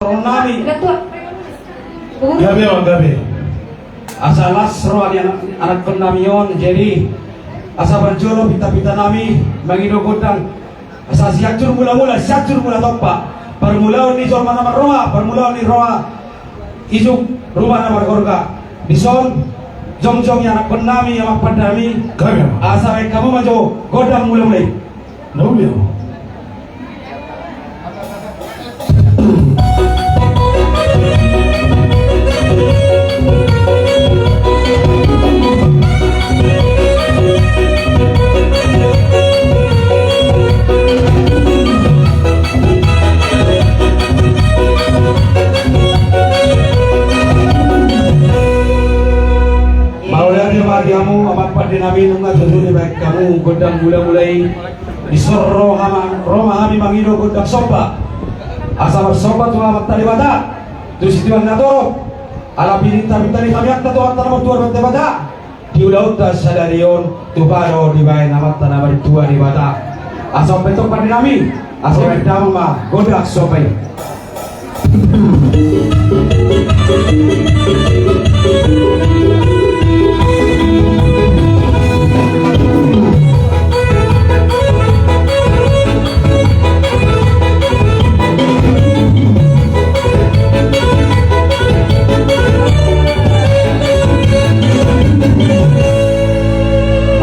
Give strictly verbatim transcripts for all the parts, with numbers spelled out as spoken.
Rohanami. Gabe, gabe. Asa las roha ni anak, anakkonnami on, jadi asa parjolo pita-pitanami mangido gondang. Asa Sianjur Mula-mula, Sianjur Mula Tompa. Parmulaon ni jolma na marroha, parmulaon ni roha ijuk, ruma na margorga. Dison jongjong i anakkonnami, amang pandenami. Gabe. Asa baen hamu ma jo gondang mula-mula i. Mauliate. Mauliate ma di hamu, amang pandenami, nunga tutu dibaen hamu gondang mula-mula i. Dison ro hami, ro ma hami mangido gondang somba. Asa marsomba tu Amanta Debata, tu situan na torop. Ala pinta-pinta ni hami, angka tu Amanta na martua Debata, di ulaonta sadari on, tupa do dibaen Amanta na martua Debata. Asa on pe, amang pandenami, asa baen hamu ma gondang somba i.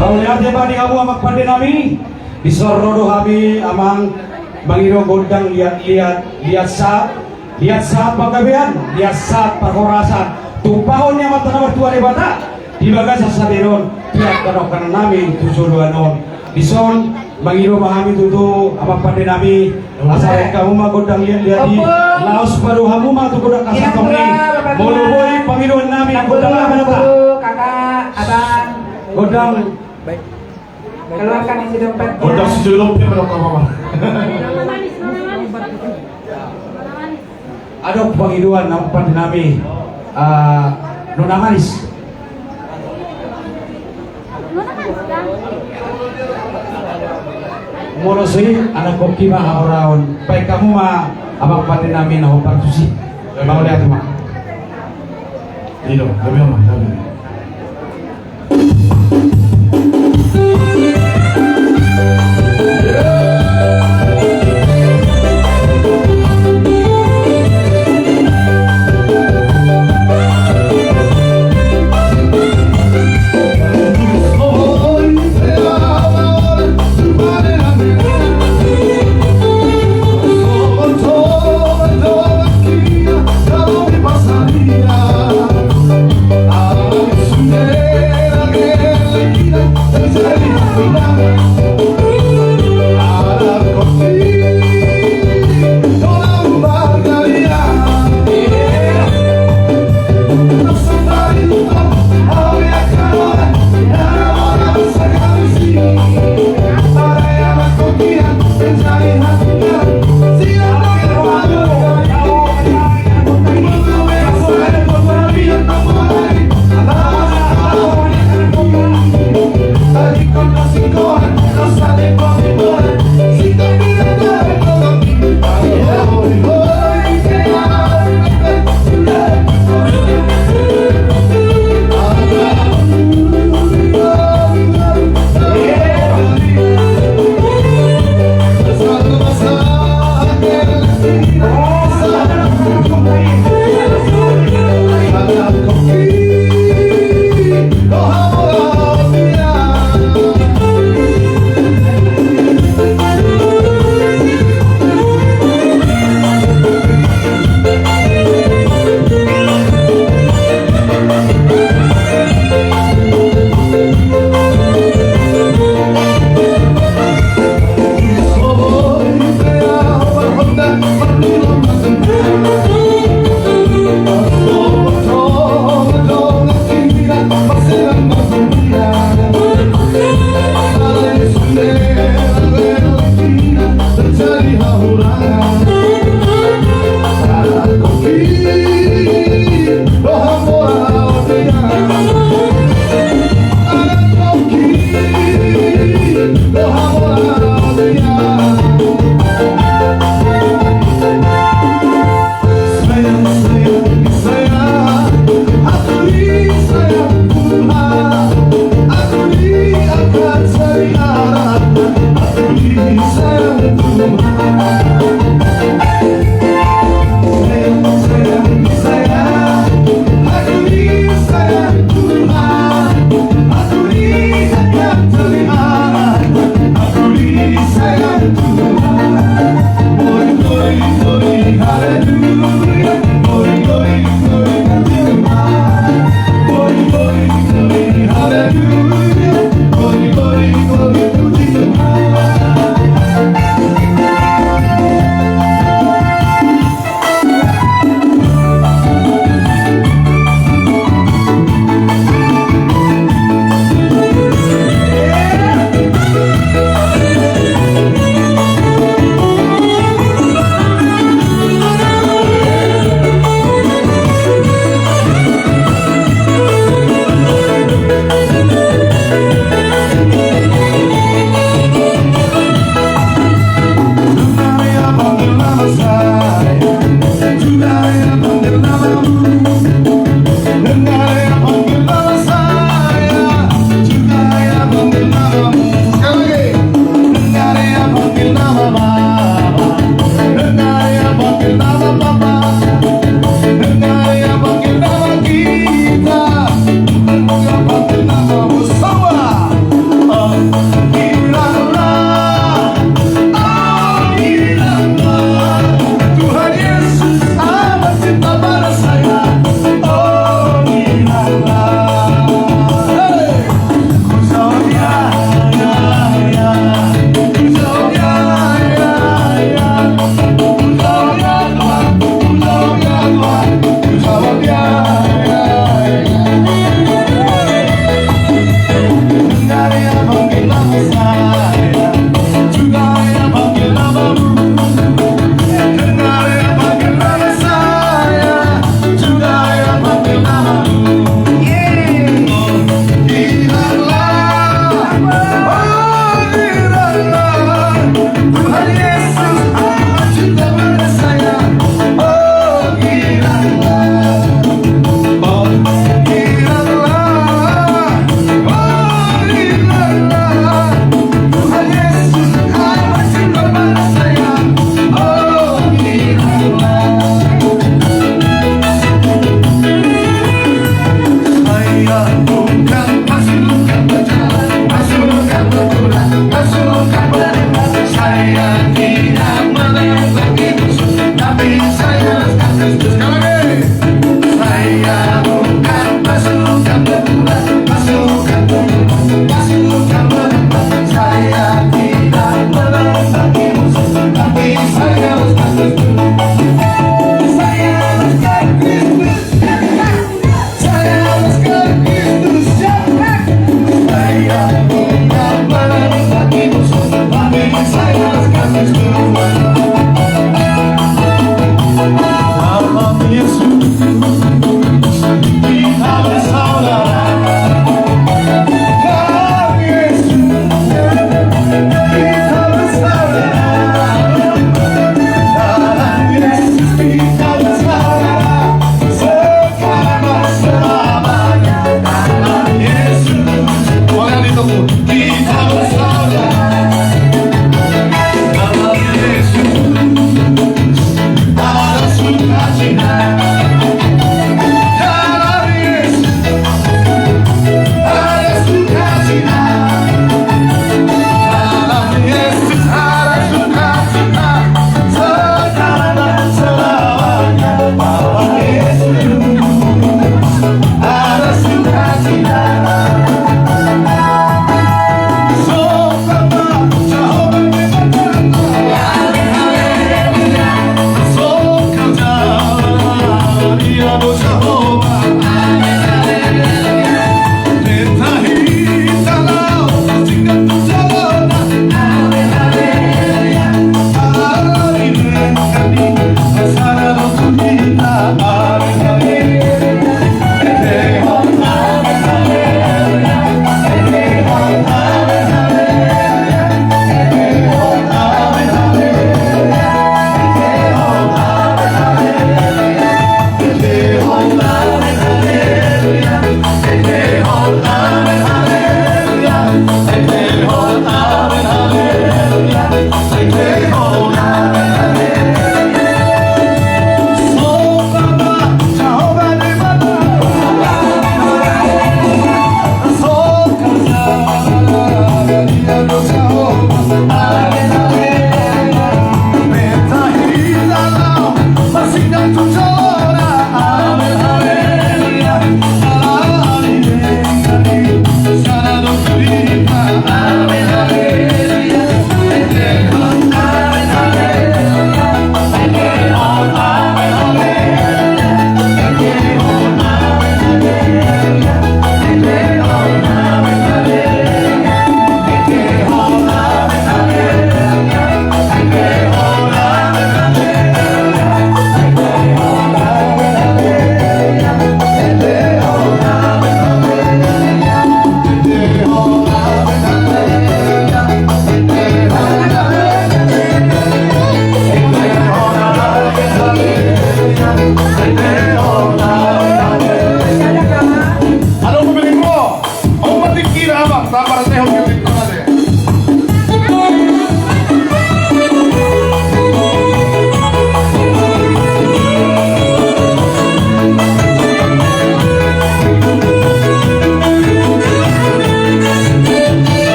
Mauliate ma di hamu, amang pandenami. Dison ro do hami, amang, mangido gondang liat-liat, liat sahat, liat sahat panggabean, liat sahat parhorasan. Tumpahon ni Amanta na martua Debata di bagasan sadari on, tu angka dongan nami tu joloan on. Dison mangido ma hami tutu, amang pandenami, asa baen hamu ma gondang liat-liat i. Laos padomu hamu ma tu gondang hasantongna i. Molo boi pangidoan nami, gondang aha ma? Kakak, abang. Gondang. Keluarkan isi dompetnya. Gondang sijolo pe, mano, mama. Adong pangidoan, amang pandenami, ah, nona manis. Molo so i, anakkon, i ma hamoraon. Baen hamu ma, amang pandenami, na hombar tusi. Mauliate ma. Ido, gabe ma, gabe.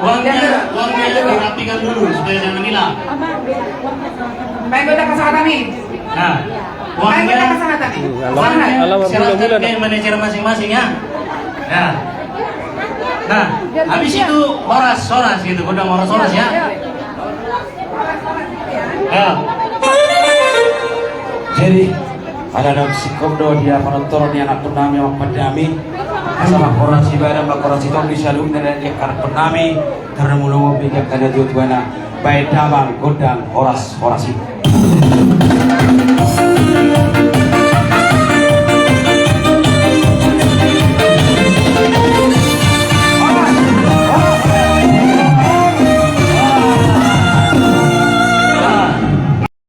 Uangnya, uangnya dirapikan dulu supaya jangan hilang. Baik, udah kasih kata nih. Nah, uangnya, uangnya serahkan ke manajer masing-masing ya. Ya. Nah, habis itu horas-horas gitu, godang horas-horas ya. Ya. Jadi, ala naung singkop do di panontonon ni anakkon nami, amangpandami. Asa ma horas ibana, ma horas itong di saluhutna di anakkon nami, tarlumobi di angka natuatuana, baen damang gondang horas-horas i.